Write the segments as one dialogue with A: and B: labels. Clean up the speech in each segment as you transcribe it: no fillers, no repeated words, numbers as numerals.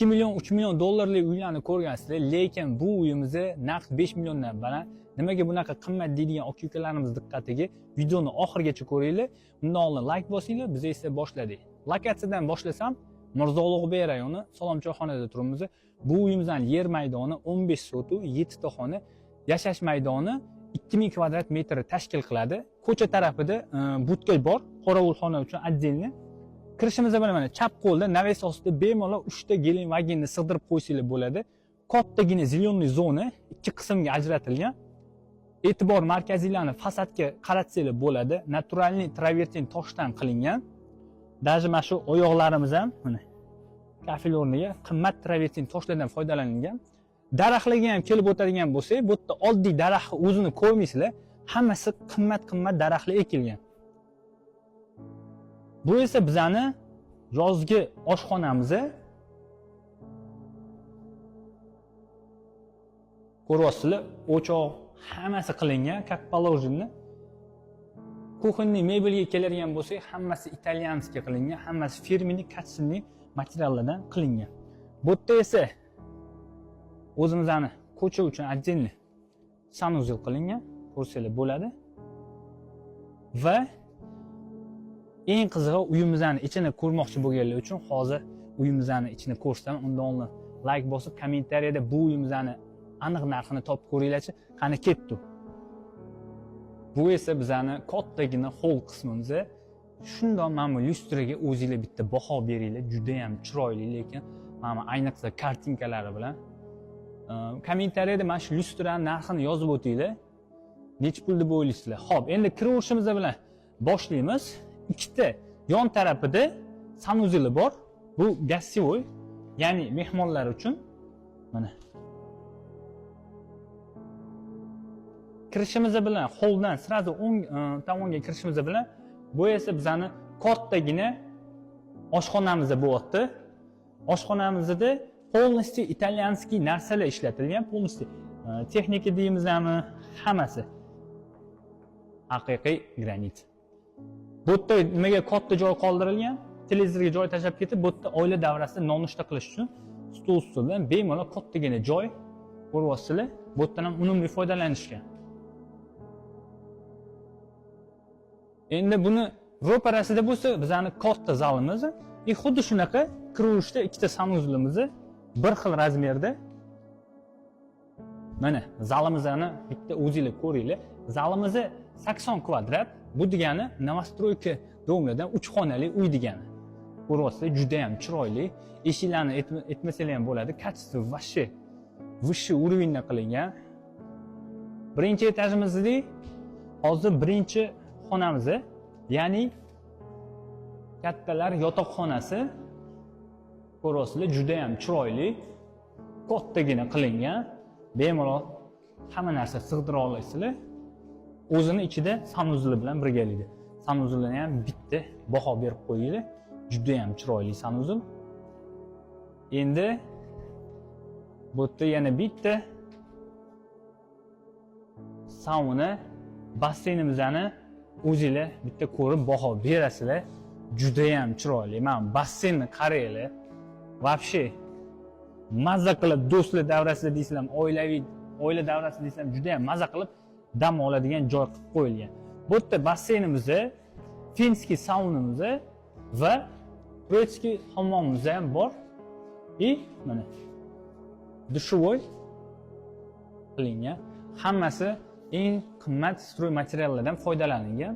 A: 2 million, 3 million dollarlik uylarni ko'rgansizlar, lekin bu uyimizni naqd 5 milliondan baland. Nimaga bunaqa qimmat deydigan aka-ukalarimiz diqqatiga videoni oxirigacha ko'ringlar. Undan oldin like bosinglar, biz esa boshladik. Lokatsiyadan boshlasam, Mirzo Ulug'bek rayoni Salom choyxonada turibmiz. Bu uyimizning yer maydoni 15 sotix, 7 ta xona, yashash maydoni 2000 kvadrat metr tashkil qiladi. Ko'cha tarafida budka bor, qorovulxona uchun отдельно. Kirishimizda bilan mana chap qo'lda навес ostida bemalol 3 ta Gelandewagenni sig'dirib qo'ysanglar bo'ladi. Kattagina зеленый zona ikki qismga ajratilgan. E'tibor markaziylarni fasadga qaratsanglar bo'ladi. Натуральный travertin toshdan qilingan. Даже mana shu oyoqlarimiz ham mana kafel o'rniga qimmat travertin toshlardan foydalanilgan. Daraxtlarga ham kelib o'tadigan bo'lsak, bu yerda oddiy daraxtni o'zini ko'rmaysizlar, hammasi qimmat-qimmat daraxtlar ekilgan. Bu esa bizani yozgi oshxonamiz. Ko'ryapsizlar, o'choq hammasi qilingan, как положено. Кухонный mebelga keladigan bo'lsak, hammasi итальянский qilingan, hammasi фирменный, качественный materiallardan qilingan. Bu yerda esa o'zimizni ko'cha uchun отдельный санузел qilingan, ko'rsanglar bo'ladi. Va eng qizig'i, uyimizni ichini ko'rmoqchi bo'lganlar uchun hozir uyimizni ichini ko'rsataman. Undan oldin like bosib, kommentariyada bu uyimizni aniq narxini topib ko'ringlarchi. Qani ketdi. Bu esa bizani kattagina hol qismimiz. Shundoq mana bu lyustraga o'zinglar bitta baho beringlar, juda ham chiroyli, lekin mana bu ayniqsa kartinkalari bilan. Kommentariyada mana shu lyustrani narxini yozib o'tinglar. Necha pul deb o'ylaysizlar? Xo'p, endi kiraverishimiz bilan boshlaymiz. Ikkita yon tarafida санузел i bor. Bu гостевой, ya'ni mehmonlar uchun. Mana kirishimiz bilan holdan сразу o'ng tomonga kirishimiz bilan bu esa bizani kattagina oshxonamiz bo'lyapti. Oshxonamizda полностью итальянский narsalar ishlatilgan, полностью texnika deymizmi, hammasi haqiqiy granit. Bu yerda nimaga katta joy qoldirilgan? Televizorga joy tashlab ketib, bu yerda oila davrasida nonushta qilish uchun stol ustidan bemalol kattagina joy ko'ryapsizlar. Bu yerdan ham unumli foydalanishgan. Endi buni ro'parasida bo'lsa bizani katta zalimiz, и xuddi shunaqa kiraverishda ikkita санузел imiz bir xil razmerda. Mana zalimizni bitta o'zinglar ko'ringlar. Zalimiz 80 kvadrat. Bu degani новостройка дом lardan 3 xonali uy degani. Ko'ryapsizlar, juda ham chiroyli. Eshiklarni aytmasalar ham bo'ladi. Качество вообще высший уровень da qilingan. Birinchi etajimizda hozir birinchi xonamiz, ya'ni kattalar yotoqxonasi. Ko'ryapsizlar, juda ham chiroyli, kattagina qilingan. Bemalol hamma narsa sig'dira olasizlar. O'zini ichida санузел i bilan birgalikda. Санузел ini ham bitta baho berib qo'yinglar. Juda ham chiroyli санузел. Endi bu yerda yana bitta sauna basseynimizni o'zinglar bitta ko'rib baho berasizlar. Juda ham chiroyli. Mana basseynni qaranglar. Вообще mazza qilib do'stlar davrasida deysizlar, oilaviy oila davrasida deysizlar, juda ham mazza qilib dam oladigan joy qilib qo'yilgan. Bu yerda basseynimiz, финский saunamiz va турецкий hammomimiz ham bor. И mana душевой qilingan. Hammasi eng qimmat стройматериал lardan foydalanilgan.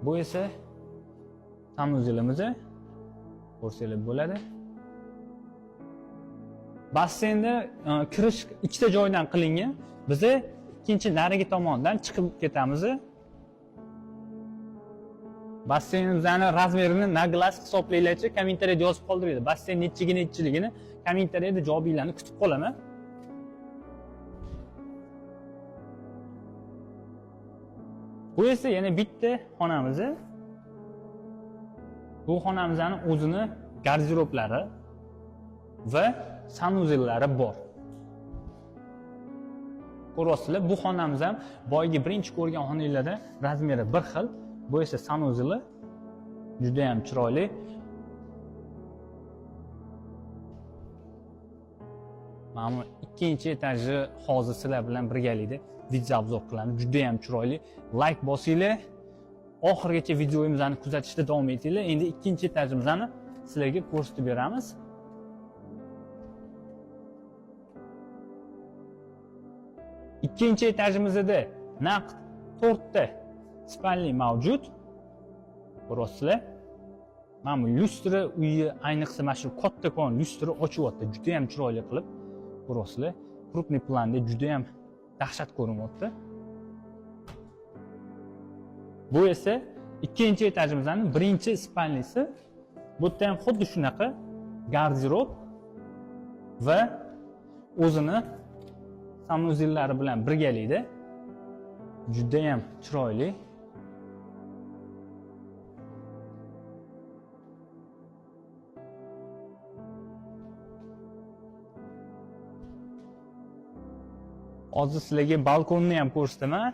A: Bu esa санузел imiz, ko'rsanglar bo'ladi. Basseynda kirish ikkita joydan qilingan. Biz ikkinchi narigi tomondan chiqib ketamiz. Basseynimizni razmerini на глаз hisoblanglarchi, kommentariyada yozib qoldiringlar. Basseyn nechiga nechiligini kommentariyada javobinglarni kutib qolaman. Bu esa yana bitta xonamiz. Bu xonamizni o'zini garderoblari va санузел lari bor. Ko'ryapsizlar, bu xonamiz ham boyagi birinchi ko'rgan xonanglarda razmeri bir xil. Bu esa санузел i juda ham chiroyli. Mana bu ikkinchi etaji hozir sizlar bilan birgalikda video обзор qilamiz. Juda ham chiroyli. Like bosinglar. Oxirigacha videomizni kuzatishda davom etinglar. Endi ikkinchi etajimizni sizlarga ko'rsatib beramiz. Ikkinchi etajimizda naqd 4 ta спальни mavjud. Ko'ryapsizlar. Mana bu lyustra uyi, ayniqsa mana shu kattakon lyustra ochyapti. Juda ham chiroyli qilib ko'ryapsizlar. Крупный planda juda ham dahshat ko'rinyapti. Bu esa ikkinchi etajimizning birinchi спальни si. Bu yerda ham xuddi shunaqa garderob va o'zini санузел lari bilan birgalikda juda ham chiroyli. Hozir sizlarga balkonni ham ko'rsataman.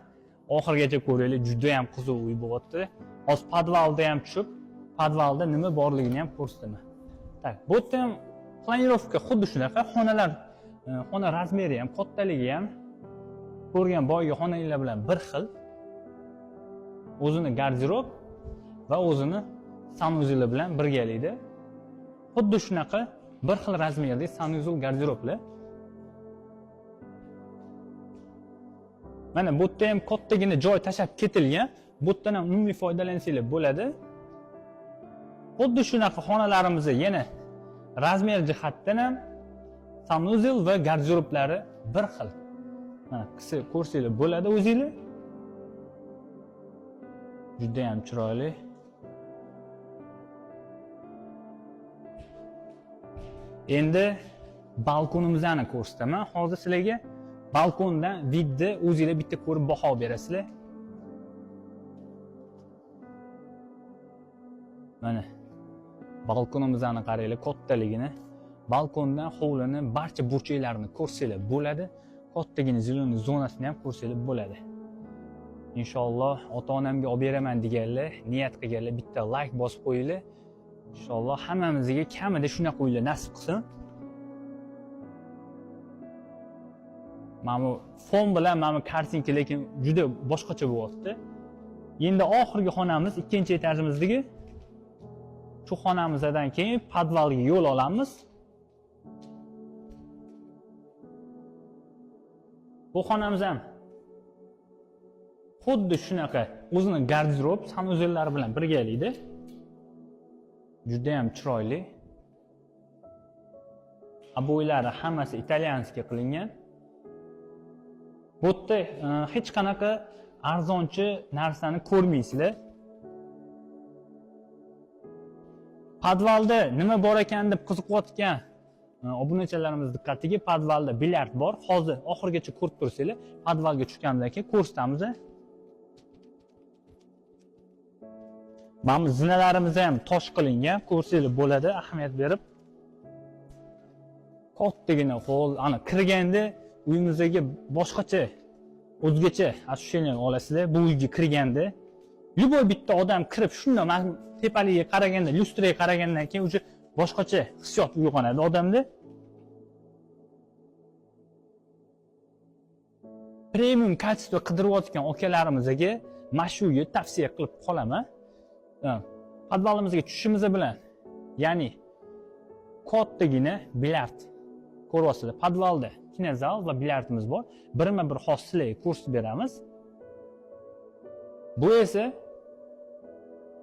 A: Oxirigacha ko'ringlar, juda ham qiziq uy bo'lyapti. Hozir podvalda ham tushib, podvalda nima borligini ham ko'rsataman. Так, bu yerda ham планировка xuddi shunaqa, xonalar, xona размер i ham, kattaligi ham ko'rgan boyagi xonalar bilan bir xil. O'zini garderob va o'zini санузел i bilan birgalikda. Xuddi shunaqa bir xil размер da санузел, garderoblar. Mana bu yerda ham kattagina joy tashlab ketilgan. Bu yerdan ham unumli foydalansanglar bo'ladi. Xuddi shunaqa xonalarimizni yana размер jihatdan ham санузел va garderoblari bir xil. Mana qisa ko'rsanglar bo'ladi o'zinglar. Juda ham chiroyli. Endi balkonimizni ko'rsataman. Hozir sizlarga balkondan вид ni o'zinglar bitta ko'rib baho berasizlar. Mana balkonimizni qaranglar kattaligini. Balkondan hovlini barcha burchaklarini ko'rsanglar bo'ladi. Kattagina зеленый zonasini ham ko'rsanglar bo'ladi. Inshaalloh ota-onamga olib beraman deganlar, niyat qilganlar bitta like bosib qo'yinglar. Inshaalloh hammamizga kamida shunaqa uylar nasib qilsin. Mana bu fon bilan mana bu картинка lekin juda boshqacha bo'lyapti. Endi oxirgi xonamiz ikkinchi etajimizdagi shu xonamizdan keyin podvalga yo'l olamiz. Bu xonamiz ham xuddi shunaqa o'zini garderob, санузел lari bilan birgalikda. Juda ham chiroyli. Обои lari hammasi итальянский qilingan. Bu yerda hech qanaqa arzonchi narsani ko'rmaysizlar. Podvalda nima bor ekan deb qiziqayotgan obunachilarimiz diqqatiga, podvalda bilyard bor. Hozir oxirigacha ko'rib tursanglar, podvalga tushgandan keyin ko'rsatamiz. Mana bu zinalarimiz ham tosh qilingan, ko'rsanglar bo'ladi, ahamiyat berib. Kattagina hol, ana kirganda uyimizdagi boshqacha, o'zgacha ощущение olasizlar bu uyga kirganda. Любой bitta odam kirib shunday mana tepaligiga qaraganda, lyustraga qaragandan keyin уже boshqacha hissiyot uyg'onadi odamda. Premium качество qidirayotgan akalarimizga mana shu uyni tavsiya qilib qolaman. Podvalimizga tushishimiz bilan, ya'ni kattagina bilyard ko'ryapsizlar. Podvalda kinozal va bilyardimiz bor. Birma-bir hozir sizlarga ko'rsatib beramiz. Bu esa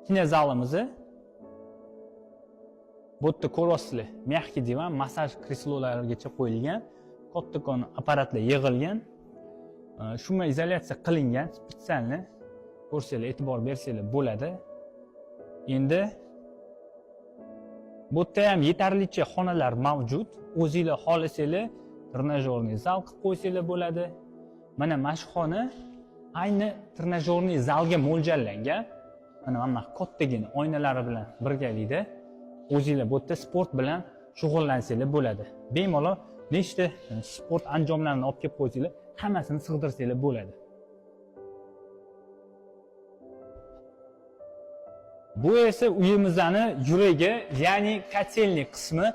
A: kinozalimizni. Bu yerda ko'ryapsizlar, мягкий divan, massaj kreslolarigacha qo'yilgan, kattakon apparatlar yig'ilgan. Шумоизоляция qilingan специально. Ko'rsanglar, e'tibor bersanglar bo'ladi. Endi bu yerda ham yetarlicha xonalar mavjud. O'zinglar xohlasanglar тренажерный zal qilib qo'ysanglar bo'ladi. Mana shu xona ayni тренажерный zalga mo'ljallangan. Mana kattagina oynalari bilan birgalikda o'zinglar bu yerda sport bilan shug'ullansanglar bo'ladi. Bemalol nechta sport anjomlarini olib kelib qo'ysanglar, hammasini sig'dirsanglar bo'ladi. Bu esa uyimizni yuragi, ya'ni котельный qismi.